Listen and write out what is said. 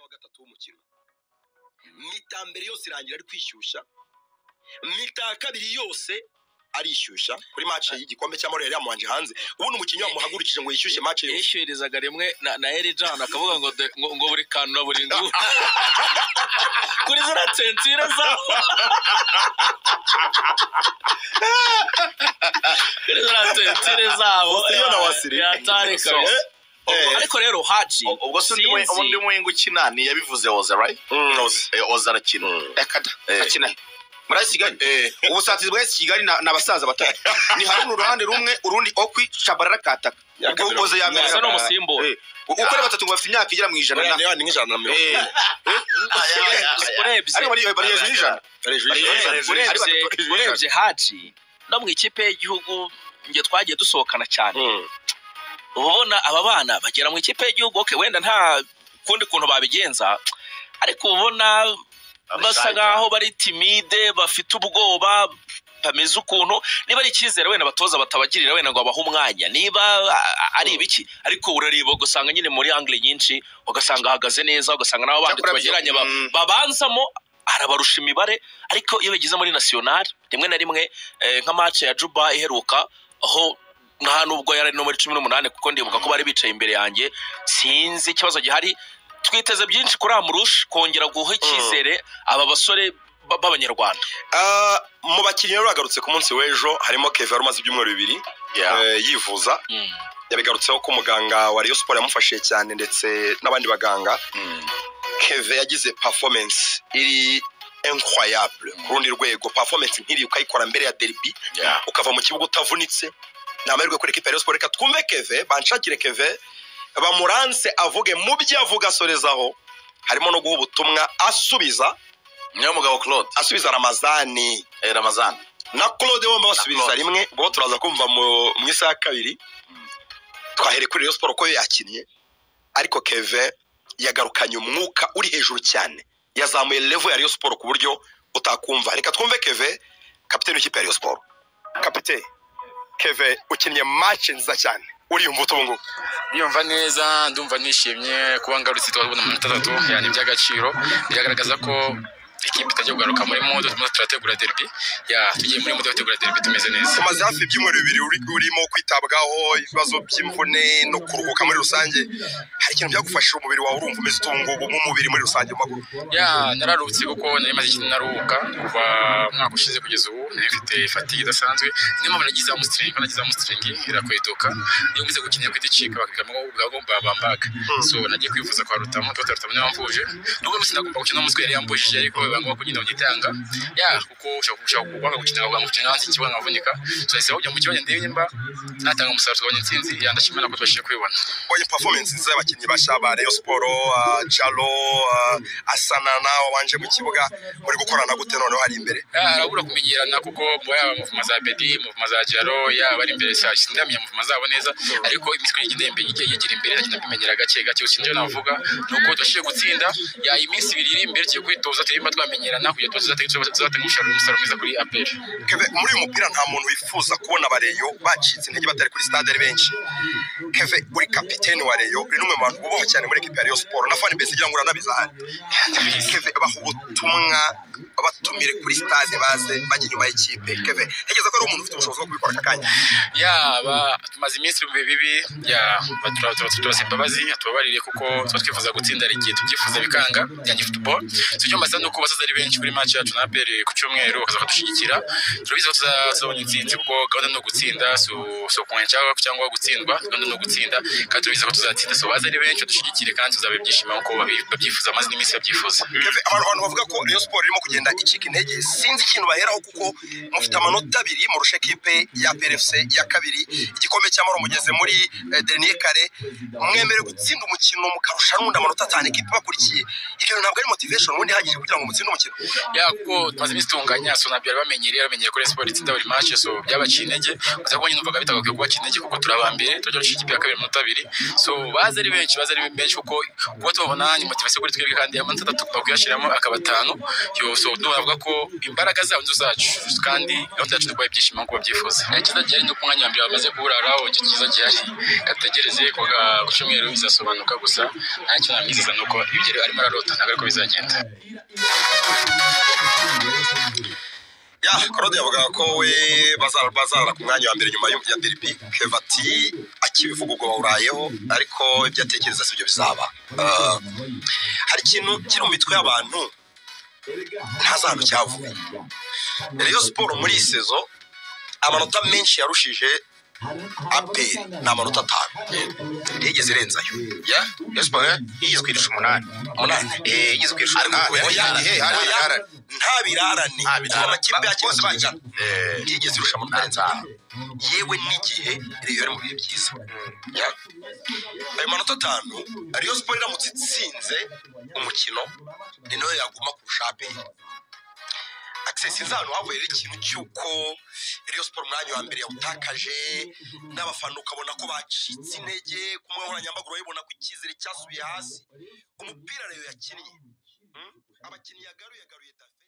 Munota wa gatatu w'umukino, mi-temps mbere yose irangira ari kwishyushya, mi-temps ya kabiri yose arishyushya. Kuri match y'igikombe cy'amahoro yari yamubanje hanze. Ubundi umukinnyi wamuhagurukije ngo yishyushye match yose. Yishyurizaga rimwe na Erijan, akavuga ngo ngo buri kantu na buri nguni kuri ziriya ceinture zabo, kuri ziriya ceinture zabo. Iyo na Wasiri. Yatari kabisa. Ariko rero Haji, Ubwo se undi sinzi. Undi muwinga ukina ni yabivuze Oza, right? Oza. Oza arakina. Reka da. Eh. Akina he? Muri AS Kigali? Eh. Ubusatirizi bwa AS Kigali ni abasaza batatu, ni Haruna uruhande rumwe, urundi Okwi, Shabarara kataka. Ubwo Oza yamera. Oza ni umusimbura. Uko ari batatu ngo bafite imyaka igera mu 100 Oya, na ni nk'ijana na mirongo. Urebye Ariko bari hejuru y'ijana. Bari hejuru y'ijana. Bari hejuru y'ijana. Ari urebye batatu, hejuru y'ijana. Urebye Haji, no mu ikipe y'igihugu njye twagiye dusohokana cyane, uba ubona aba bana bagera mu ikipe y'igihugu, okay, wenda nta kundi kuntu babigenza, ariko uba ubona basa nkaho bari timide, bafite ubwoba, bameze ukuntu. Niba ari icyizere wenda abatoza batabagirira, wenda ngo babahe umwanya, niba ari ibiki, ariko urareba ugasanga nyine muri angle nyinshi ugasanga ahagaze neza, ugasanga nabo bandi Cyakora tubagereranya babanzamo arabarusha imibare. Ariko iyo bageze muri national, rimwe na rimwe, nka match ya Juba iheruka, aho nta nubwo yari ari no muri 18, kuko ndibuka ko bari bicaye imbere yanjye. Sinzi ikibazo gihari. Twiteze byinshi kuri Amurusha kongera guha icyizere aba basore b'Abanyarwanda. Ah, mu bakinnyi rero bagarutse ku munsi w'ejo harimo Kevin wari umaze ibyumweru 2 yivuza. Yabigarutseho ko umuganga wa Rayon Sport yamufashije cyane, ndetse n'abandi baganga. Kevin yagize performance iri incroyable ku rundi rwego. Performance nk'iri ukayikora mbere ya derby, ukava mu kibuga utavunitse, ni amahirwe kuri ekipa ya Rayon Sport. Reka twumve Kevin, banshakire Kevin, bamuranse avuge. Mu byo avuga asorezaho harimo no guha ubutumwa asubiza Niyo mugabo Claude. Asubiza Ramazani. Ramazan. Na Claude, bombi basubiriza Claude. rimwe. Ubwo turaza kumva mu isaha ya kabiri. Twahereye kuri Rayon Sport ko yo yakinnye, ariko Kevin yagarukanye umwuka uri hejuru cyane, yazamuye level ya Rayon Sport ku buryo utakumva. Reka twumve Kevin, kapiteni w'ikipe ya Rayon Sport. Kapiteni Kevin, ukinnye match nziza cyane. Uriyumva ute ubu ngubu? Ndiyumva neza, ndumva nishimye kuba ngarutse, twabona amanota atatu yani by'agaciro. Biragaragaza ko ikipe itajya kugaruka muri mode, turimo turategura derby ya, tugiye muri mode yo gutegura derby tumeze neza. Umaze hafi ibyumweru 2 urimo kwitabwaho, ibibazo by'imvune no kuruhuka muri rusange. Hari ikintu byagufashije? Umubiri wawe urumva umeze ute ubu ngubu, mu mubiri muri rusange, mu maguru? Ya, nararuhutse kuko nari maze igihe naruhuka. Kuva umwaka ushize kugeza ubu nari mfite fatigue idasanzwe. Niyo mpamvu nagize hamstring, ko nagize hamstring irakweduka, iyo umaze gukina kwita icika, bakigamo bwagomba bambaga. So nagiye kwivuza kwa Rutamu, Dr Rutamu niwe wamvuje, nubwo munsi nagomba gukina umuswe yari yambujije, ariko biba ngombwa ko nyine ngitanga ya, kuko ushobora kwanga gukina, wanga gukina hanze ikibuga nkavunika. So nahise kujya mu kibuga ndebe nimba natanga umusaruro, tukabona intsinzi. Ya, ndashima ko tubashije kubibona. Ubonye performance nziza y'abakinnyi bashya ba Rayon Sport, Jalo, Asana nawe wabanje mu kibuga. Muri gukorana gute noneho hari imbere? Harabura kumenyerana, kuko yaba mouvement za Bedi, mouvement za Jalo, yaba ari imbere sa sindamenya mouvement zabo neza, ariko imitwe igenda imbere, igiye yigira imbere, agenda mbimenyera gake gake. Gusa ibyo navuga ni uko tubashije gutsinda. Ya, iminsi 2 iri imbere tugiye kwitoza, turimo twamenyerana kugira ngo tuzatanga umusaruro mwiza kuri APR. Keve, muri uyu mupira nta muntu wifuza kubona abareyo bacitse intege batari kuri stade ari benshi. Keve, uri kapiteni wa Rayon, uri n'umwe mu bantu bubahwa cyane muri ekipa ya Rayon Sport na fan base, igira ngo uranabizi ahari. Keve, baha ubutumwa, batumire kuri stade, baze bajya inyuma y'ikipe. Keve, ntekereza ko ari umuntu ufite ubushobozi bwo kubikora aka kanya. Yaba tumaze iminsi mu bihe bibi, ya, turasaba imbabazi, tubabarire, kuko tuba twifuza gutsinda, hari igihe tubyifuza bikanga byanjye football. So icyo mbasaba ni uko bazaza ari benshi kuri match yacu na APR ku cyumweru, bakaza bakadushyigikira. Turabizi ko tuzabona intsinzi, kuko gahunda ni ugutsinda, si ukunganya cyangwa gutsindwa. Gahunda ni ugutsinda kandi turabizi ko tuzatsinda. So baze ari benshi badushyigikire kandi tuzaba ibyishimo nk'uko babyifuza, maze n'iminsi babyifuza. Keve, abantu bavuga ko Rayon Sport irimo kugenda icika intege, sinzi ikintu baheraho, kuko mufite amanota 2 murusha ekipe ya PRFC ya kabiri. Igikombe cy'amahoro mugeze muri dernier carré, mwemerewe gutsinda umukino mukarusha n'undi amanota 5 ekipe bakurikiye. Ibyo ntabwo ari motivation ubundi ihagije kugira ngo mutsinde umukino? Ya, kuko tumaze iminsi tunganya, so ntabyo bari bamenyereye, bamenyereye ko Rayon Sport itsinda buri match, so byabaciye intege. Gusa kuko nyine numvaga bitagakwiye kubaca intege, kuko turi aba mbere, turajya ikipe. ikipe ya kabiri amanota 2. So baze ari benshi kuko kuba tubabona ni motivation kuri twebwe, kandi amanota 3 bakuyashiramo akaba 5. Yo so tunavuga ko imbaraga zabo nizo zacu, kandi gahunda yacu ni ibyishimo nk'uko babyifuza. Icyiza gihari ni uko umwanya wa mbere bamaze kuwuraraho, icyo cyiza gihari gategereze ku cyumweru bizasobanuka. Gusa ntacyo namwizeza nuko ibyo arimo ararota ntabwo ariko bizagenda. Ya Claude yavuga ko we bazarara ku mwanya wa mbere nyuma ya derby. Kevin ati akibivuga ubwo bawurayeho, ariko ibyo atekereza sibyo bizaba. Hari ikintu kiri mu mitwe y'abantu ntazahantu cyavuye. Rayon Sport muri iyi sezo amanota menshi yarushije APR ni amanota 5, ntiyigeze irenzayo. Ya Rayon Sport yigeze kwirusha 8. Yigeze kwirusha 8. Nta birarane amakipe yacu bangana, ntiyigeze irusha amanota arenze 5, yewe n'igihe Rayon yari mu bihe byiza. Ayo manota 5 Rayon Sport iramutse itsinze umukino ni nayo yaguma kurusha APR. Access inzano havuye rero ikintu cy'uko Rayon Sport umwanya wa mbere yawutakaje, n'abafana ukabona ko bacitse intege, ku mbuga nkoranyambaga urabibona ko icyizere cyasubiye hasi. Umupira Rayon yakinnye, abakinnyi yagaruye Dafe.